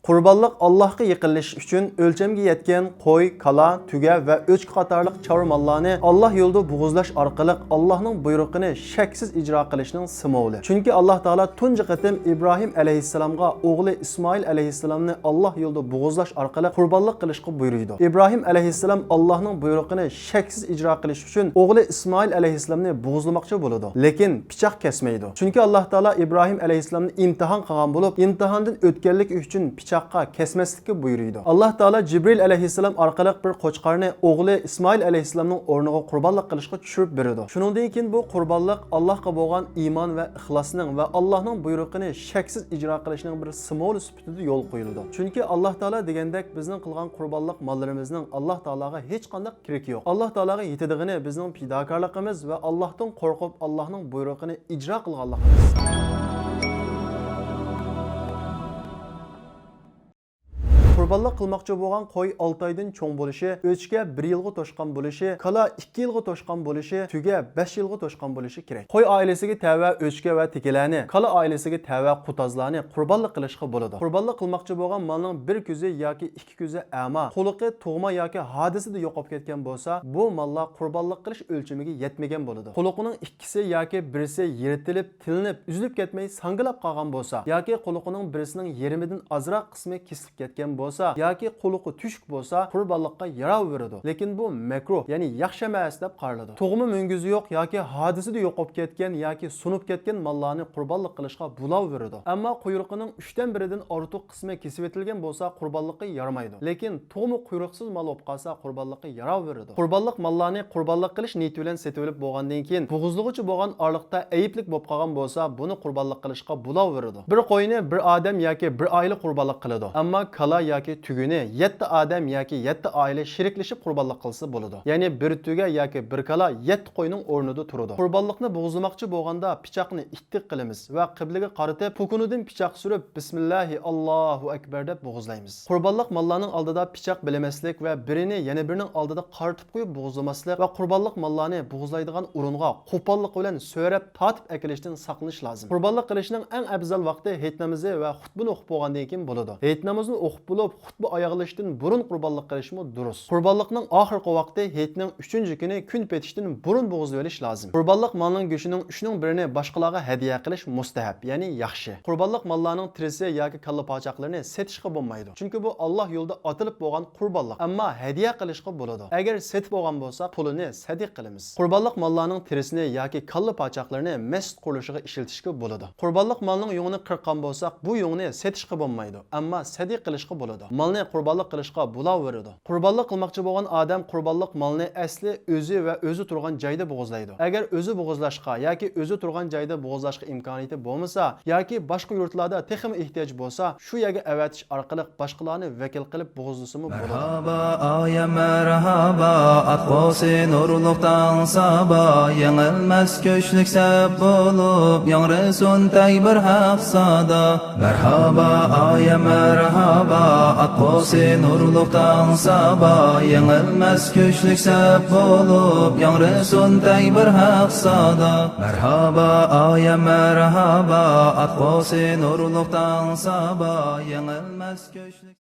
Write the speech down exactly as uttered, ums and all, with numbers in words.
قۇربانلىق ئاللاھقا يېقىنلىشىش ئۈچۈن ئۆلچەمگە يەتكەن قوي، كالا، تۆگە ۋە ئۆچكە قاتارلىق چارۋا ماللارنى ئاللاھ يولىدا بوغۇزلاش ئارقىلىق ئاللاھنىڭ بۇيرۇقىنى شەكسىز ئىجرا قىلىشنىڭ سىمۋولى. چۈنكى ئاللاھ تائالا تۇنجى قېتىم ئىبراھىم ئەلەيھىسسالامغا ئوغلى ئىسمائىل ئەلەيھىسسالامنى ئاللاھ يولىدا بوغۇزلاش ئارقىلىق قۇربانلىق قىلىشقا بۇيرۇيدۇ. ئىبراھىم ئەلەيھىسسالام ئاللاھنىڭ بۇيرۇقىنى شەكسىز ئىجرا قىلىش ئۈچۈن ئوغلى ئىسمائىل ئەلەيھىسسالامنى بوغۇزلىماقچى بولىدۇ. لېكىن پىچاق كەسمەيدۇ. چۈنكى ئاللاھ تائالا ئىبراھىم ئەلەيھىسسالامنى ئىمتىھان قىلغان بولۇپ، ئىمتىھاندىن ئۆتكەنلىكى ئۈچۈن پىچاققا كەسمەسلىككە بۇيرۇيدۇ. ئاللاھ تائالا جىبرىل ئەلەيھىسسالام ئارقىلىق بىر قوچقارنى ئوغلى ئىسمائىل ئەلەيھىسسالامنىڭ ئورنىغا قۇربانلىق قىلىشقا چۈشۈرۈپ بېرىدۇ. شۇنىڭدىن كېيىن بۇ قۇربانلىق ئاللاھقا بولغان ئىمان ۋە ئىخلاسنىڭ ۋە ئاللاھنىڭ بۇيرۇقىنى شەكسىز ئىجرا قىلىشنىڭ بىر سىمۋولى سۈپىتىدە يولغا قويۇلىدۇ. چۈنكى ئاللاھ تائالا دېگەندەك بىزنىڭ قىلغان قۇربانلىق ماللىرىمىزنىڭ ئاللاھ تائالاغا ھېچقانداق كېرىكى يوق. ئاللاھ تائالاغا يېتىدىغىنى بىزنىڭ پىداكارلىقىمىز ۋە ئاللاھتىن قورقۇپ، ئاللاھنىڭ بۇيرۇقىنى ئىجرا قىلغانلىقىمىز. قۇربانلىق قىلماقچى بولغان قوي ئالتە ئايدىن چوڭ بولۇشى، ئۆچكە بىر يىلغا توشقان بولۇشى، كالا ئىككى يىلغا توشقان بولۇشى، تۆگە بەش يىلغا توشقان بولۇشى كېرەك. قوي ئائىلىسىگە تەۋە ئۆچكە ۋە تېكىلەرنى، كالا ئائىلىسىگە تەۋە قۇتازلارنى قۇربانلىق قىلىشقا بولىدۇ. قۇربانلىق قىلماقچى بولغان مالنىڭ بىر كۆزى ياكى ئىككى كۆزى ئەما، قۇلىقى تۇغما ياكى ھادىسىدە يوقاپ كەتكەن بولسا، بۇ ماللار قۇربانلىق قىلىش ئۆلچىمىگە يەتمىگەن بولىدۇ. قۇلىقىنىڭ ئىككىسى ياكى بىرسى يىرتىلىپ، تىلىنىپ، ئۈزۈلۈپ كەتمەي ساڭگىلاپ قالغان بولسا ياكى قۇلىقىنىڭ بىرسىنىڭ يېرىمىدىن ئازراق قىسمى كېسىلىپ كەتكەن بولسا ياكى قۇلىقى تۈشۈك بولسا، قۇربانلىققا ياراۋېرىدۇ. لېكىن بۇ مەكرۇھ، يەنى ياخشى ئەمەس دەپ قارىلىدۇ. تۇغما مۈڭگۈزى يوق ياكى ھادىسىدە يوقاپ كەتكەن ياكى سۇنۇپ كەتكەن ماللارنى قۇربانلىق قىلىشقا بولاۋېرىدۇ. ئەمما قۇيرۇقىنىڭ ئۈچتىن بىرىدىن ئارتۇق قىسمى كېسىۋېتىلگەن بولسا، قۇربانلىققا يارىمايدۇ. لېكىن تۇغما قۇيرۇقسىز مال بولۇپ قالسا، قۇربانلىققا ياراۋېرىدۇ. قۇربانلىق ماللارنى قۇربانلىق قىلىش نىيىتى بىلەن سېتىۋېلىپ بولغاندىن كېيىن، بوغۇزلىغۇچە بولغان ئارىلىقتا ئەيىبلىك بولۇپ قالغان بولسا، بۇنى قۇربانلىق قىلىشقا بولاۋېرىدۇ. بىر قوينى بىر ئادەم ياكى بىر ئائىلە قۇربانلىق قىلىدۇ. ئەمما كالا ياكى تۆگىنى يەتتە ئادەم ياكى يەتتە ئائىلە شېرىكلىشىپ قۇربانلىق قىلسا بولىدۇ. يەنى بىر تۆگە ياكى بىر كالا يەتتە قوينىڭ ئورنىدا تۇرىدۇ. قۇربانلىقنى بوغۇزلىماقچى بولغاندا پىچاقنى ئىتتىك قىلىمىز ۋە قىبلىگە قارىتىپ، پوكۇنىدىن پىچاق سۈرۈپ، بىسمىللاھى ئاللاھۇ ئەكبەر دەپ بوغۇزلايمىز. قۇربانلىق ماللارنىڭ ئالدىدا پىچاق بىلىمەسلىك ۋە بىرىنى يەنە بىرىنىڭ ئالدىدا قارىتىپ قويۇپ بوغۇزلىماسلىق ۋە قۇربانلىق ماللارنى بوغۇزلايدىغان ئورۇنغا قوپاللىق بىلەن سۆرەپ تارتىپ ئەكېلىشتىن ساقلىنىش لازىم. قۇربانلىق قىلىشنىڭ ئەڭ ئەۋزەل ۋاقتى ھېيت نامىزى ۋە خۇتبىنى ئوقۇپ بولغاندىن كېيىن بولىدۇ. ھېيت نامىزىنى ئوقۇپ بولۇپ، خۇتبە ئاياغلىشىشتىن بۇرۇن قۇربانلىق قىلىشمۇ دۇرۇس. قۇربانلىقنىڭ ئاخىرقى ۋاقتى ھېيتنىڭ ئۈچىنچى كۈنى كۈن پېتىشتىن بۇرۇن بوغۇزلىۋېلىش لازىم. قۇربانلىق مالنىڭ گۆشىنىڭ ئۈچنىڭ بىرىنى باشقىلارغا ھەدىيە قىلىش مۇستەھەب، يەنى ياخشى. قۇربانلىق ماللارنىڭ تېرىسى ياكى كاللا پاچاقلىرىنى سېتىشقا بولمايدۇ. چۈنكى بۇ ئاللاھ يولىدا ئاتىلىپ بولغان قۇربانلىق، ئەمما ھەدىيە قىلىشقا بولىدۇ. ئەگەر سېتىپ بولغان بولسا، پۇلىنى سەدىقە قىلىمىز. قۇربانلىق ماللارنىڭ تېرىسىنى ياكى كاللا پاچاقلىرىنى مەسچىت قۇرۇلۇشىغا ئىشلىتىشكە بولىدۇ. قۇربانلىق مالنىڭ يۇڭىنى قىرققان بولساق، بۇ يۇڭنى سېتىشقا بولمايدۇ، ئەمما سەدىقە قىلىشقا بولىدۇ. مالنى قۇربانلىق قىلىشقا بولاۋېرىدۇ. قۇربانلىق قىلماقچى بولغان ئادەم قۇربانلىق مالنى ئەسلى ئۆزى ۋە ئۆزى تۇرغان جايدا بوغۇزلايدۇ. ئەگەر ئۆزى بوغۇزلاشقا ياكى ئۆزى تۇرغان جايدا بوغۇزلاشقا ئىمكانىيىتى بولمىسا ياكى باشقا يۇرتلاردا تېخىمۇ ئېھتىياج بولسا، شۇ يەرگە ئەۋەتىش ئارقىلىق باشقىلارنى ۋەكىل قىلىپ بوغۇزلىسىمۇ بولىدۇ. مەرھابا، ئايە مەرھابا، ئاتقۇسى نۇرلۇق تاڭ سابا، يېڭىلمەس كۈچلۈك سەپ بولۇپ، ياڭرىسۇن تەكبىر ھەق سادا. مەرھابا، ئايە مەرھابا، ئاتقۇسى نۇرلۇق تاڭ سابا، يېڭىلمەس كۈچلۈك سەپ بولۇپ، ياڭرىسۇن تەكبىر ھەق سادا. مەرھابا، ئايە مەرھابا، ئاتقۇسى نۇرلۇق تاڭ سابا، يېڭىلمەس كۈچلۈك